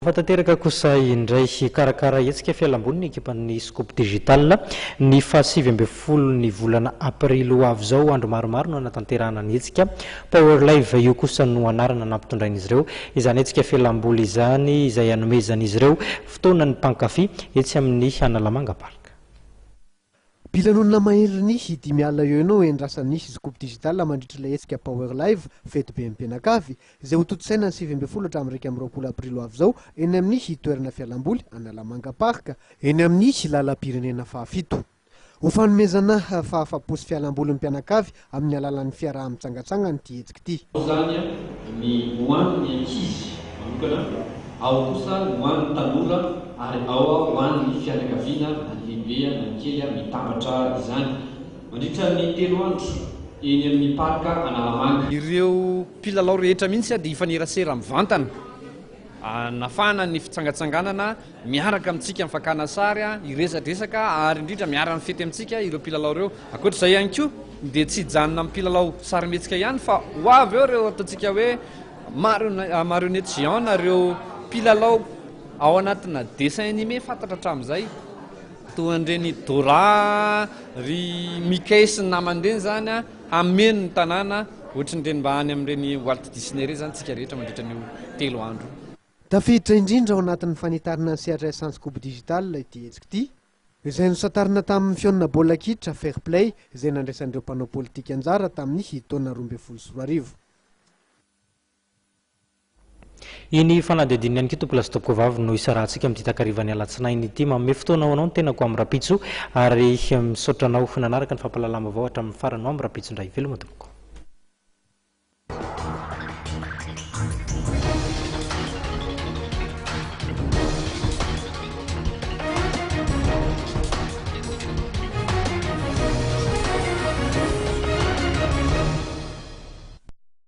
Fa tanteraka kosa indray, hikarakara hetsika fialamboly ny ekipan'ny Scoop Digital ny faha 19 ny volana aprily ho avy izao. Andro maromaro no hanatanterahana ny hetsika. Power Live io kosa no anarana nampitondrain'izy ireo izany hetsika fialamboly izany, izay hanomezan'izy ireo fotoana ny mpankafy etsy amin'ny Analamanga Park. Mpilanonana maherin'ny 50 eo no endrasan'ny Scoop Digital mandritra ilay hetsika Power Live, fetiben'ny mpianakavy, izay hotontosaina ny 19 hatramin'ny 21 aprily ho avy izao eny amin'ny toerana fialamboly Analamanga Park, eny amin'ny lalam-pirenena fahafito. Ho fanomezana fahafapo sy fialamboly ny mpianakavy amin'ny alalan'ny fiaraha-mitsangantsangana ity hetsika ity. Ao izany ny ho an'ny ankizy manokana, ao kosa ny ho an'ny tanora ary ao ho an'ny fianakaviana na ny lehibe na ny kely mitambatra izany. Mandritra ny telo andro eny amin'ny Parc Analamanga. Ireo mpilalao rehetra mihitsy dia hifanerasera mivantana. Hanafana ny fitsangatsanganana miaraka amintsika amin'ny fakana sary, hiresadresaka ary indrindra miara-mifety amintsika ireo mpilalao ireo. Ankoatra izay ihany koa dia tsy hijanona amin'ny mpilalao sarimihetsika ihany fa ho avy eo ireo ataontsika hoe marionnette géant na ireo mpilalao ao anatina dessin animé fantatra hatramin'izay toa an'ireny Dora, ry Mickey sy ny namany ireny izany hameno ny tanàna ohatran'ireny mba any amin'ireny Walt Disney ireny izany tsika rehetra mandritra an'io 3 andro. Tafiditra indrindra ao anatin'ny fanitarana ny sehatra Scoop Digital ity hetsika ity, izay nosantarina tamin'ny fihaonana baolina kitra Fair Play izay nandraisan'ireo mpanao politika anjara tamin'ny taona 2012. Iny fanadihadiana ihany koa tompoko lahy sy tompoko vavy no isarahantsika amin'ity takarivan'ny alatsinainy ity. Manome fotoana ho anao ny tenako amin'ny rahampitso ary misaotra anao nanaraka ny fampahalalam-baovao hatramin'ny farany ho amin'ny rahampitso indray. Veloma tompoko.